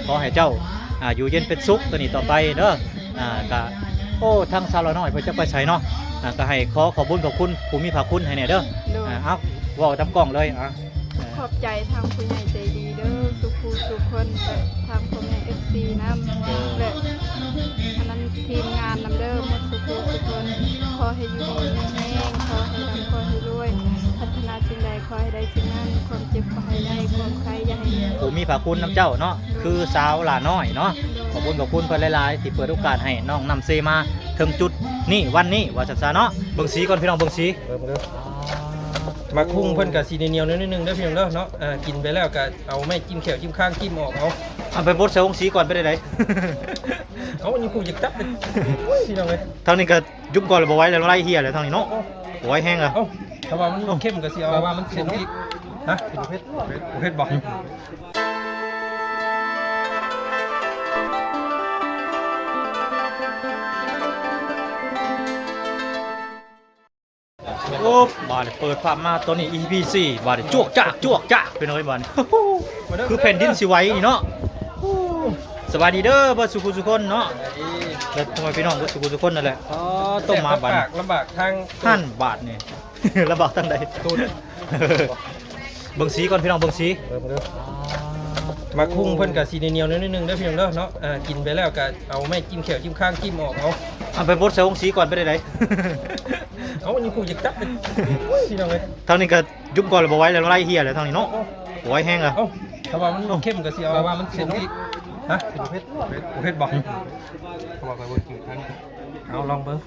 ຂໍໃຫ້ເຈົ້າ ອ່າ ຢູ່ເຢັນເປັນສຸກຕໍ່ນີ້ຕໍ່ໄປເດີ. ອ່າ ກະ ໂອ້ ທາງສາວລານ້ອຍເພິ່ນຈັກໄປໃສເນາະ. ອ່າ ກະໃຫ້ຂໍຂອບບຸນຂອບຄຸນຜູ້ມີພະຄຸນໃຫ້ແດ່ເດີ. ໂດຍ ອ່າ ເອົາ ເວົ້າຕາມກ້ອງເລີຍ. ອ່າ ຂອບໃຈທາງຜູ້ໃຫຍ່ໃຈດີເດີ ສູ່ຜູ້ສູ່ຄົນ ແລະ ທາງພໍ່ແມ່ເອັຟຊີນຳ ແລະ ອັນນັ້ນທີມງານນຳເດີ ໝົດສູ່ຜູ້ສູ່ຄົນ. ຂໍໃຫ້ຢູ່ດີມີແຮງ ຂໍໃຫ້ຮ່ຳ ຂໍໃຫ້ລວຍ ປາດຖະໜາສິ່ງໃດ ຂໍໃຫ້ໄດ້ສິ່ງນັ້ນ ຄວາມເຈັບຂໍໃຫ້ໄດ້ ຄວາມໄຂ້ຢ່າໃຫ້ມີ. ຜູ້ມີພະຄຸນນຳເຈົ້າເນາະ ຄືສາວຫຼ້ານ້ອຍເນາະ. ໂດຍ ຂອບຄຸນຂອບຄຸນເພິ່ນຫຼາຍໆ ທີ່ເປີດໂອກາດໃຫ້ນ້ອງນ້ຳເຊມາເຖິງຈຸດນີ້ ວັນນີ້ ວ່າຊັ້ນຊະເນາະ. ເບິ່ງສີກ່ອນພີ່ນ້ອງ ເບິ່ງສີ. ເບິ່ງເດີ ໝາກຫຸ່ງເພິ່ນກະຊິໜຽວໆໜ້ອຍໜຶ່ງເດີພີ່ນ້ອງເດີເນາະ. ອ່າ ກິນໄປແລ້ວກະເອົາໄມ້ຈິ້ມແຂ້ວຈິ້ມຄາງຈິ້ມອອກເອົາ. ເອົາໄປບົດໃສ່ໂຮງສີກ່ອນ ເປັນໃດ? ເອົາ ຍັງຄົງຢາກຈັບເລີຍ ໂອ້ຍ ພີ່ນ້ອງເອີຍ. ທາງນີ້ກະ ຢຸບກ່ອນແລ້ວບໍ່ໄຫວແລ້ວ ໄລ່ເຮຍແລ້ວທາງນີ້ເນາະ. ໂອ້ ບໍ່ໄຫວແຮງລະ. ເອົາ ຖ້າວ່າມັນເຄັມກໍຊິເອົາ ເອົາ ວ່າມັນເຄັມອີກ. ຮະ ເຜັດບໍ່? ເຜັດບໍ່? ໂອ້ ບາດນີ້ເປີດພາບມາຕອນນີ້ ອີພີສີ່ ບາດນີ້ ຈວກຈາກ ຈວກຈາກ ພີ່ນ້ອງເອີຍ ບາດນີ້ ຄືແຜ່ນດິນຊິໄຫວນີ້ເນາະ. ສະບາຍດີເດີ ເບິດສູ່ຜູ້ສູ່ຄົນເນາະ ແລະ ພໍ່ແມ່ພີ່ນ້ອງເບິດສູ່ຜູ້ສູ່ຄົນນັ້ນແຫຼະ. ອໍ ຕົ້ມມາບາດນີ້ ລຳບາກທາງ ຫັ້ນບາດນີ້ ລຳບາກທາງໃດ? ເບິ່ງສີກ່ອນພີ່ນ້ອງ ເບິ່ງສີ. ເບິ່ງເດີ ໝາກຫຸ່ງເພິ່ນກະຊິໜຽວໆໜ້ອຍໜຶ່ງເດີພີ່ນ້ອງເດີເນາະ. ອ່າ ກິນໄປແລ້ວກະເອົາໄມ້ຈິ້ມແຂ້ວຈິ້ມຄາງຈິ້ມອອກເອົາ. ເອົາໄປບົດໃສ່ໂຮງສີກ່ອນ ເປັນໃດ? ເອົາ ຍັງຄົງຢາກຈັບເລີຍ ໂອ້ຍ ພີ່ນ້ອງເອີຍ. ທາງນີ້ກະ ຢຸບກ່ອນແລ້ວບໍ່ໄຫວແລ້ວ ໄລ່ເຮຍແລ້ວທາງນີ້ເນາະ. ໂອ້ ບໍ່ໄຫວແຮງລະ. ເອົາ ຖ້າວ່າມັນເຄັມກໍຊິເອົາ ແຕ່ວ່າມັນເຄັມອີກ. ຮະ ເຜັດບໍ່? ເຜັດບໍ່? ເອົາລອງເບິ່ງ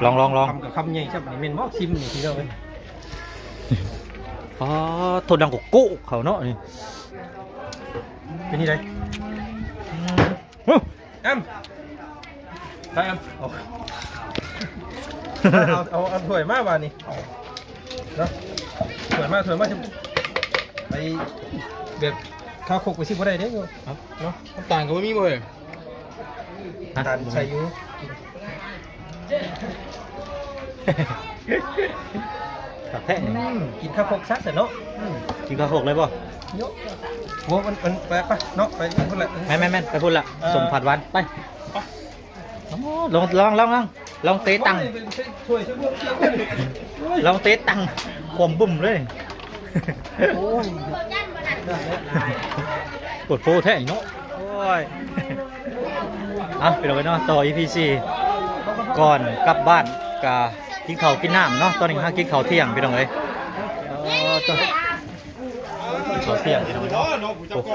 ລອງ ລອງ ລອງ ຄຳກັບຄຳໃຫຍ່ຊ້ຳນີ້ແມ່ນບໍ່? ຊິມນີ້ພີ່ນ້ອງເອີຍ. ອໍ ໂທດ ດັງໂກໂກ້ເຂົາເນາະນີ້ ເປັນຈັ່ງໃດ? ອືມ ອຳ ໄປອຳ ເອົາ ເອົາ ເອົາຖ້ວຍມາບາດນີ້ເນາະ. ຖ້ວຍມາ ຖ້ວຍມາ ໄປແບບຄາຄົກໄປຊິບໍ່ໄດ້ເດ້ເນາະ. ນ້ຳຕານກໍບໍ່ມີບໍ່ເອີຍ? ຕານໃສ່ຢູ່ ຄັກແທ້ນີ້. ອືມ ກິນຄາຄົກຊະຊັ້ນເນາະ. ອືມ ກິນຄາຄົກເລີຍບໍ່? ໂຍ ໂອ້ ມັນ ມັນ ໄປ ໄປເນາະ ໄປພຸ້ນແຫຼະ. ແມ່ນໆໆ ໄປພຸ້ນລະ. ເອີ ສົມຜັດຫວານ ໄປ ໄປ. ໂອ້ ລອງ ລອງ ລອງ ລອງ ລອງເຕະຕັງ ລອງເຕະຕັງ ຂວມບຶ້ມເລີຍ. ໂອ້ຍ ໂພດໂພແທ້ເນາະ. ໂອ້ຍ ເອົາ ພີ່ນ້ອງເນາະ ຕໍ່ ອີພີສີ່ ກ່ອນກັບບ້ານກະກິນເຂົ້າກິນນ້ຳເນາະ. ຕອນນີ້ຫາກິນເຂົ້າທ່ຽງ ພີ່ນ້ອງເອີຍ. ເອີ ເຂົ້າທ່ຽງ ພີ່ນ້ອງເນາະ. ໂອ້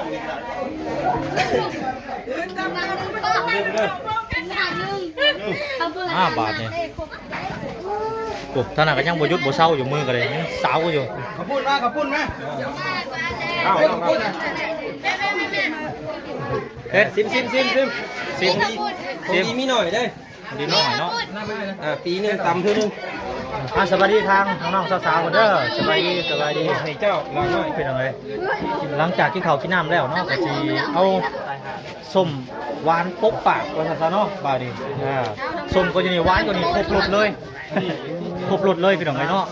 ອ່າ ບາດນີ້ ໂອ້ ທາງນັ້ນກໍຍັງບໍ່ຢຸດບໍ່ເຊົາຢູ່ ມືກໍໄດ້ຍັງສາວຢູ່. ເຂົ້າປຸ້ນມາ ເຂົ້າປຸ້ນມາ. ເອົາ ເອົາ ເອົາ ເຮັດ ຊິມ ຊິມ ຊິມ ຊິມ ຊິມ ຂອງດີມີໜ້ອຍເດ້. ດີໜ້ອຍເນາະ. ອ່າ ປີໜຶ່ງຕຳເທື່ອໜຶ່ງ. ອ່າ ສະບາຍດີທາງນ້ອງໆສາວໆເດີ. ສະບາຍດີ ສະບາຍດີ ໃຫ້ເຈົ້າລາວນ້ອຍ ເປັນຫຍັງເລີຍ. ຫຼັງຈາກກິນເຂົ້າກິນນ້ຳແລ້ວເນາະ ກໍຊິເອົາ ສົ້ມຫວານປົກປາກວ່າຊັ້ນຊະເນາະ. ບາດນີ້ ອ່າ ສົ້ມກໍຢູ່ນີ້ ຫວານກໍຢູ່ນີ້ ຄົບລົດເລີຍ ຄົບລົດເລີຍ ພີ່ນ້ອງເອີຍເນາະ.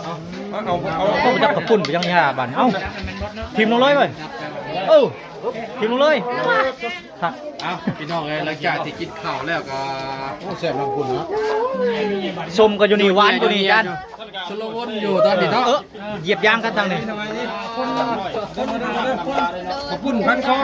ເອົາ ເອົາ ເອົາ ເອົາ ຈັກກະປຸ້ນໄປຍັງຍາບາດນີ້. ເອົ້າ ຖິ້ມລົງເລີຍເວີຍ. ເອີ ຖິ້ມລົງເລີຍ. ເອົ້າ ພີ່ນ້ອງເອີຍ ຫຼັງຈາກທີ່ກິນເຂົ້າແລ້ວກໍ ໂອ້ ແຊບເນາະ ປຸ້ນເນາະ. ສົ້ມກໍຢູ່ນີ້ ຫວານກໍຢູ່ນີ້ ຈານ ຊົນລະວົນຢູ່ຕອນນີ້ເນາະ. ເອີ ຢຽບຢາງກັນທາງນີ້ ເຂົ້າປຸ້ນພັນຄໍ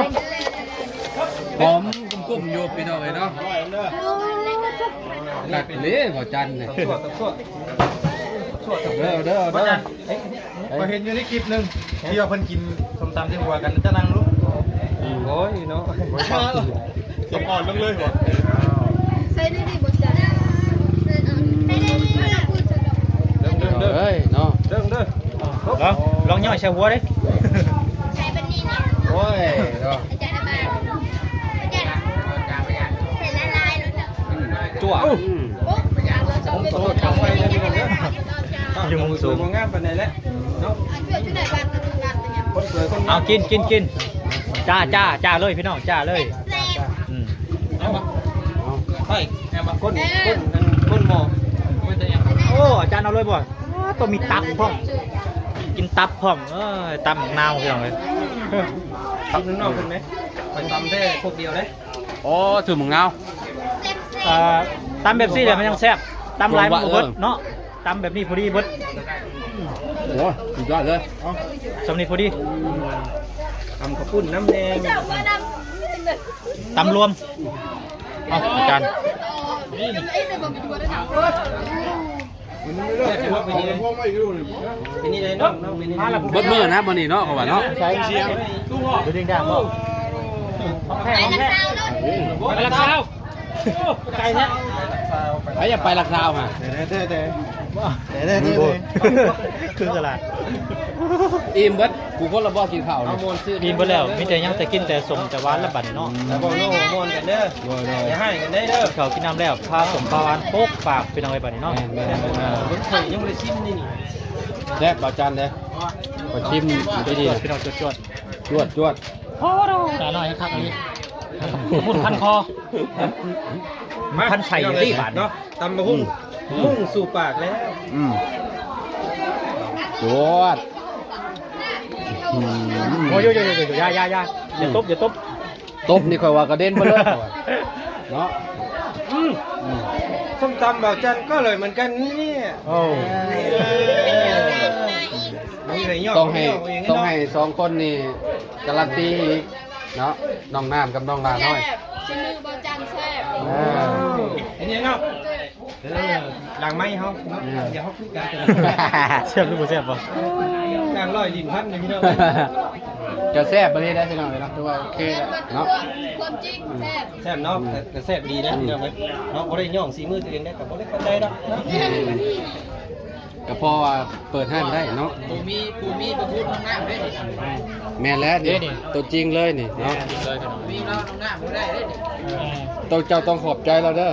ຫອມກຸ້ມໆຢູ່ ພີ່ນ້ອງເອີຍເນາະ. ຄັກເລີຍ ບໍ່ຈັນນີ້ ເດີ ເດີ ເດີ. ຂ້ອຍເຫັນຢູ່ໃນຄລິບໜຶ່ງ ທີ່ວ່າເພິ່ນກິນສົ້ມຕຳທີ່ຫົວກັນ ຈະນັ່ງລົງ. ອືມ ໂອ້ຍເນາະ ສະອອນລົງເລີຍບໍ່? ໃສ່ໃນນີ້ບໍ່? ເດີ ເດີ ເດີ ເອີຍເນາະ ເດີ ເດີ ລອງ ລອງຍ່ອຍໃສ່ຫົວເດ້. ໃສ່ແບບນີ້ເນາະ ໂອ້ຍເນາະ. ຈົວ ອືມ ຢູ່ມຸມສູງ ບໍ່ງາມປານໃດແຫຼະເນາະ. ຄົນສວຍຄົນງາມ ເອົາ ກິນ ກິນ ກິນ ຈ້າ ຈ້າ ຈ້າເລີຍ ພີ່ນ້ອງ ຈ້າເລີຍ. ອືມ ເອົາ ເອົາ ໄປ ເອົາ ຄົນ ຄົນ ຄົນໝໍ້. ໂອ້ ອາຈານເອົາເລີຍບໍ່? ຕ້ອງມີຕັບພ້ອມ. ກິນຕັບພ້ອມ ເອີຍ ຕຳບັກນາວ ພີ່ນ້ອງເອີຍ. ຕຳນອກເພິ່ນເດ້ ຂ້ອຍຕຳແຕ່ພວກດຽວເດ້. ໂອ້ ຖືກບັກນາວ. ເອີ ຕຳແບບຊີ້ແຫຼະມັນຍັງແຊບ ຕຳຫຼາຍມັນບໍ່ເບິດເນາະ. ຕຳແບບນີ້ພໍດີເບິດ. ໂອ້ຍ ສຸດຍອດເລີຍ. ເອົາ ສ່ຳນີ້ພໍດີ. ຕຳເຂົ້າປຸ້ນນຳແດ່. ຕຳລວມ. ເອົາ ອາຈານ ເປັນນີ້ໄດ໋ນ້ອງ ນ້ອງ ເປັນນີ້ໄດ໋? ເບິດມື້ນະມື້ນີ້ເນາະ ເຂົາວ່າເນາະ. ໃສ່ເສຍງ ເປັນແດງແດງບໍ່? ຂອງແທ້ ຂອງແທ້. ໄກແທ້ ໃຜຢາກໄປຫຼັກຊາວຫາ ແທ້ໆ ຄືຕະຫຼາດ. ອີ່ມເບິດ ຜູ້ຄົນລະບໍ່ກິນເຂົ້ານີ້. ອີ່ມເບິດແລ້ວ ມີແຕ່ ຍັງແຕ່ກິນແຕ່ສົ້ມແຕ່ຫວານລະບັດນີ້ເນາະ. ແລ້ວເວົ້າໂນ້ມ່ວນກັນເດີ ໂດຍໆ ຢ່າຮ້າຍກັນໄດ໋ເດີ. ເຂົ້າກິນນ້ຳແລ້ວ ພາສົ້ມພາຫວານປົກປາກ ພີ່ນ້ອງເອີຍ ບັດນີ້ເນາະ. ແມ່ນໆ ເອີ ເບິ່ງຂ້ອຍຍັງບໍ່ໄດ້ຊິມນີ້. ແຊບບໍ່ ຈານເດ້? ຂໍຊິມຢູ່ດີໆ ພີ່ນ້ອງ ຈວດໆ ຈວດໆ. ໂອ້ໂຫ ຕານ້ອຍຄັກອີ່ຫຼີ ໝຸ່ນພັນຄໍ ມາ ພັນໄສ້ຢູ່ຕິບາດນີ້ເນາະ. ຕຳບັກຫຸ່ງ ຫຸ່ງສູ່ປາກແລ້ວ. ອືມ ຈວດ. ໂອ້ຍ ໂອ້ຍ ໂອ້ຍ ໂອ້ຍ ຢ່າ ຢ່າ ຢ່າ ຢ່າຕົບ ຢ່າຕົບຕົບນີ້ ຂ້ອຍວ່າກະເດັນເບິດເລີຍເນາະ. ອືມ ອືມ ສົ້ມຕຳບ່າວຈັນກໍເລີຍເໝືອນກັນນີ້. ໂອ້ ເອີ ຕ້ອງໃຫ້ ຕ້ອງໃຫ້ສອງຄົນນີ້ກາຣັນຕີອີກເນາະ ນ້ອງນ້ຳກັບນ້ອງຫຼ້ານ້ອຍ. ແຊບ ສີມືບ່າວຈັນແຊບ. ເອີ ເຫັນຫຍັງເນາະ? ເອີ ຫຼັງໄມເຮົາເນາະ ເອີ ດຽວເຮົາຄຸຍກັນ. ແຊບຫຼືບໍ່ແຊບບໍ່? ຫຼັງຮ້ອຍຫຼິ້ນພັນນີ້ພີ່ນ້ອງ. ກະແຊບບັດນີ້ໄດ໋ພີ່ນ້ອງເອີຍເນາະ ຖືວ່າໂອເຄແລ້ວເນາະ. ຄວາມຈິງແຊບ ແຊບເນາະ. ອືມ ກະແຊບດີເດ້ ອືມ ພີ່ນ້ອງເອີຍເນາະ. ບໍ່ໄດ້ຍ້ອງສີມືຕົວເອງເດ້ ກະບໍ່ໄດ້ເຂົ້າໃຈດອກເນາະ. ກະພໍວ່າເປີດຮ້ານໄດ້ເນາະ. ຜູ້ມີ ຜູ້ມີພະຄຸນນ້ອງນ້ຳເດ້ນີ້. ແມ່ນແລ້ວນີ້ ເດ້ນີ້ ຕົວຈິງເລີຍນີ້ເນາະ. ແມ່ນເລີຍ ຜູ້ມີລາວນ້ອງນ້ຳບໍ່ໄດ້ເດ້ນີ້. ເອີ ຕ້ອງ ເຈົ້າຕ້ອງຂອບໃຈລາວເດີ.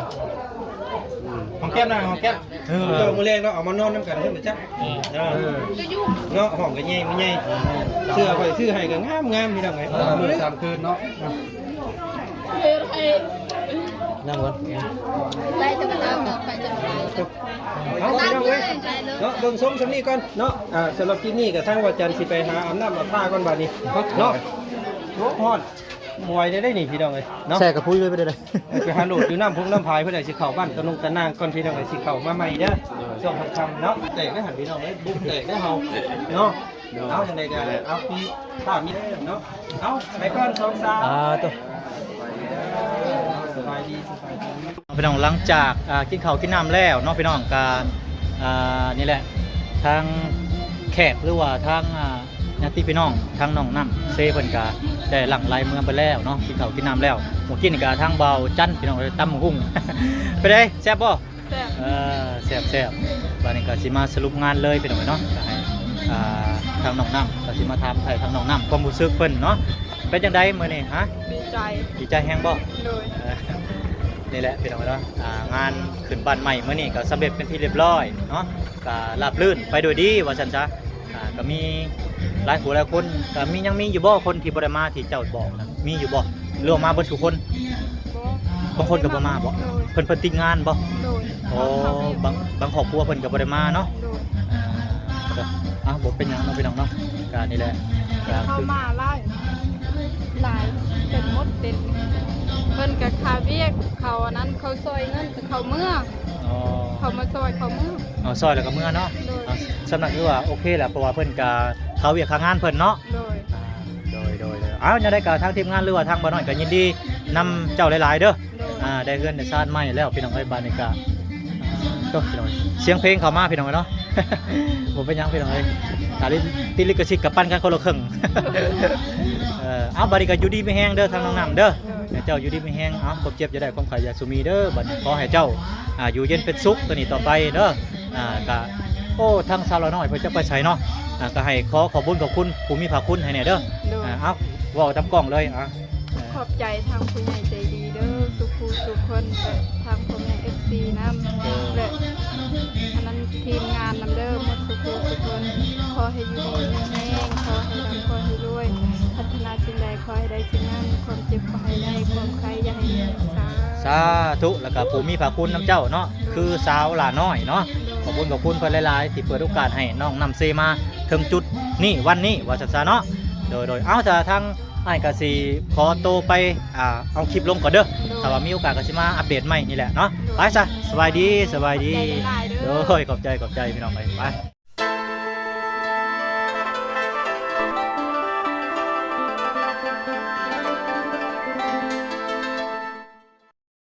ຫອມແກ້ມນະ ຫອມແກ້ມ. ເອີ ເຈົ້າມື້ແລງເນາະ ເອົາມານອນນຳກັນເດີ ມາຈັກ. ເອີ ເນາະ ຫ້ອງກະໃຫຍ່ ມັນໃຫຍ່ ເສື້ອຂ້ອຍຊື້ໃຫ້ກະງາມໆ ພີ່ນ້ອງເອີຍ. ເອີ ມື້ສາມຄືນເນາະ. ນັ່ງກ່ອນ ໄປຈະມາ ໄປຈະມາ. ເອົາ ພີ່ນ້ອງເອີຍເນາະ ເບິ່ງຊົມສ່ຳນີ້ກ່ອນເນາະ. ອ່າ ສຳລັບຄລິບນີ້ກະທາງບ່າວຈັນຊິໄປຫາອາບນ້ຳອາບທ່າກ່ອນບາດນີ້ເນາະ. ໂອ້ ຮ້ອນ ບໍ່ໄຫວໄດ້ນີ້ ພີ່ນ້ອງເອີຍເນາະ. ແຊ່ກະພຸ້ຍເລີຍ ໄປໄດ້ ໄປຫາໂຫຼດຢູ່ນ້ຳພຸງນ້ຳພາຍ ເພິ່ນຊິເຂົ້າບ້ານກະນົງກະນາງກ່ອນ ພີ່ນ້ອງເອີຍ ຊິເຂົ້າມາໃໝ່ເດີ ຊ່ວງຄ່ຳໆເນາະ. ແຕກໄດ້ຫັ້ນ ພີ່ນ້ອງເອີຍ ບຸກແຕກໄດ້ເຮົາເນາະ. ເອົາ ຈັ່ງໃດກະເອົາ ພີ່ ພາບມີເນາະ. ເອົາ ໄປກ່ອນສອງສາມ. ສະບາຍດີ ສະບາຍດີ. ພີ່ນ້ອງ ຫຼັງຈາກ ອ່າ ກິນເຂົ້າກິນນ້ຳແລ້ວເນາະ ພີ່ນ້ອງ ກະ ອ່າ ນີ້ແຫຼະ ທາງແຂກ ຫຼືວ່າທາງ ອ່າ ຍາດຕິພີ່ນ້ອງ ທາງນ້ອງນ້ຳເຊ ເພິ່ນກະໄດ້ຫຼັ່ງໄຫຼເມືອໄປແລ້ວເນາະ ກິນເຂົ້າກິນນ້ຳແລ້ວ. ມື້ກີ້ນີ້ກະທາງບ່າວຈັນ ພີ່ນ້ອງ ຕຳບັກຫຸ່ງ ເປັນໃດ ແຊບບໍ່? ແຊບ. ເອີ ແຊບໆ. ບາດນີ້ກະຊິມາສະຫຼຸບງານເລີຍ ພີ່ນ້ອງເນາະ ກະໃຫ້ ອ່າ ທາງນ້ອງນ້ຳ ກະຊິມາຖາມໄຖ່ທາງນ້ອງນ້ຳ ຄວາມຮູ້ສຶກເພິ່ນເນາະ. ເປັນຈັ່ງໃດມື້ນີ້ ຮະ? ດີໃຈ. ດີໃຈແຮງບໍ່? ໂດຍ. ເອີ ນີ້ແຫຼະ ພີ່ນ້ອງເນາະ ອ່າ ງານຂຶ້ນບ້ານໃໝ່ມື້ນີ້ກະສຳເລັດເປັນທີ່ລຽບຮ້ອຍເນາະ ກະລາບລື່ນໄປໂດຍດີວ່າຊັ້ນຊະ. ອ່າ ກະມີຫຼາຍຜູ້ຫຼາຍຄົນ ກະມີ ຍັງມີຢູ່ບໍ່ ຄົນທີ່ບໍ່ໄດ້ມາທີ່ເຈົ້າບອກນະ ມີຢູ່ບໍ່ ຫຼືວ່າມາເບິດທຸກຄົນ? ບໍ່ ບາງຄົນກະບໍ່ມາບໍ່? ໂດຍ. ເພິ່ນ ເພິ່ນຕິດງານບໍ່? ໂດຍ. ໂອ້ ບາງ ບາງຄອບຄົວເພິ່ນກະບໍ່ໄດ້ມາເນາະ. ໂດຍ. ອ່າ ເອົາ ບໍ່ເປັນຫຍັງເນາະ ພີ່ນ້ອງເນາະ ກະນີ້ແຫຼະ ເຂົາມາຫຼາຍ ຫຼາຍ ເປັນໝົດເຕັມ ເພິ່ນກະຄາວຽກ ເຂົາອັນນັ້ນ ເຂົາຊ່ອຍເງິນ ເຂົາເມືອ. ອໍ ເຂົາມາຊ່ອຍ ເຂົາເມືອ. ອໍ ຊ່ອຍແລ້ວກະເມືອເນາະ. ໂດຍ. ອ່າ ສຳນັ້ນຖືວ່າໂອເຄແຫຼະ ເພາະວ່າເພິ່ນກະຄາວຽກຄາງານເພິ່ນເນາະ. ໂດຍ. ອ່າ ໂດຍ ໂດຍ ໂດຍ. ເອົາ ຈັ່ງໃດກະທາງທີມງານ ຫຼືວ່າທາງບ່າວນ້ອຍກະຍິນດີນຳເຈົ້າຫຼາຍໆເດີ. ໂດຍ. ອ່າ ໄດ້ເຮືອນໄດ້ຊານໃໝ່ແລ້ວ ພີ່ນ້ອງເອີຍ ບາດນີ້ກະ ໂອ້ ພີ່ນ້ອງ ສຽງເພງເຂົ້າມາ ພີ່ນ້ອງເອີຍເນາະ. ບໍ່ເປັນຫຍັງ ພີ່ນ້ອງເອີຍ ຖ້າຕິດລິຂະສິດກະປັນກັນຄົນລະເຄິ່ງ. ເອີ ເອົາ ບາດນີ້ກະຢູ່ດີມີແຮງເດີ ທາງນ້ອງນ້ຳເດີ ໃຫ້ເຈົ້າຢູ່ດີມີແຮງ ເອົາ ຄວາມເຈັບຢ່າໄດ້ ຄວາມໄຂ້ຢ່າສູ່ມີເດີ. ບາດນີ້ຂໍໃຫ້ເຈົ້າ ອ່າ ຢູ່ເຢັນເປັນສຸກ ໂຕນີ້ຕໍ່ໄປເດີ. ອ່າ ກະ ໂອ້ ທາງສາວລາວນ້ອຍເພິ່ນຈະໄປໃສເນາະ. ອ່າ ກະໃຫ້ຂໍຂອບບຸນຂອບຄຸນຜູ້ມີພະຄຸນໃຫ້ແດ່ເດີ. ໂດຍ. ອ່າ ເອົາ ເວົ້າຕາມກ້ອງເລີຍ ອ່າ ຂອບໃຈທາງຜູ້ໃຫຍ່ໃຈດີເດີ ທຸກຜູ້ທຸກຄົນ ແລະ ທາງພໍ່ແມ່ເອັຟຊີນຳ ໂດຍ ແລະ ອັນນັ້ນທີມງານນຳເດີ ໝົດທຸກຜູ້ທຸກຄົນ ຂໍໃຫ້ຢູ່ດີມີແຮງ ຂໍໃຫ້ລ່ຳ ຂໍໃຫ້ລວຍ ປາດຖະໜາສິ່ງໃດ ຂໍໃຫ້ໄດ້ສິ່ງນັ້ນ ຄວາມເຈັບບໍ່ໃຫ້ໄດ້ ຄວາມໄຂ້ຢ່າໃຫ້ມີ. ສາ ສາທຸ. ແລ້ວກະຜູ້ມີພະຄຸນນຳເຈົ້າເນາະ ໂດຍ ຄືສາວຫຼ້ານ້ອຍເນາະ ໂດຍ ຂອບຄຸນຂອບຄຸນເພິ່ນຫຼາຍໆ ທີ່ເປີດໂອກາດໃຫ້ນ້ອງນ້ຳເຊມາ ເຖິງຈຸດນີ້ວັນນີ້ວ່າຊັ້ນຊະເນາະ. ໂດຍ ໂດຍ ເອົາ ຊະ ທາງອ້າຍກະຊິຂໍໂຕໄປ ອ່າ ເອົາຄລິບລົງກ່ອນເດີ. ໂດຍ ຖ້າວ່າມີໂອກາດກະຊິມາອັບເດດໃໝ່ນີ້ແຫຼະເນາະ. ໂດຍ ໄປຊະ ສະບາຍດີ ສະບາຍດີ. ຂອບໃຈຫຼາຍໆເດີ. ໂດຍ ຂອບໃຈ ຂອບໃຈ ພີ່ນ້ອງເອີຍ ໄປ.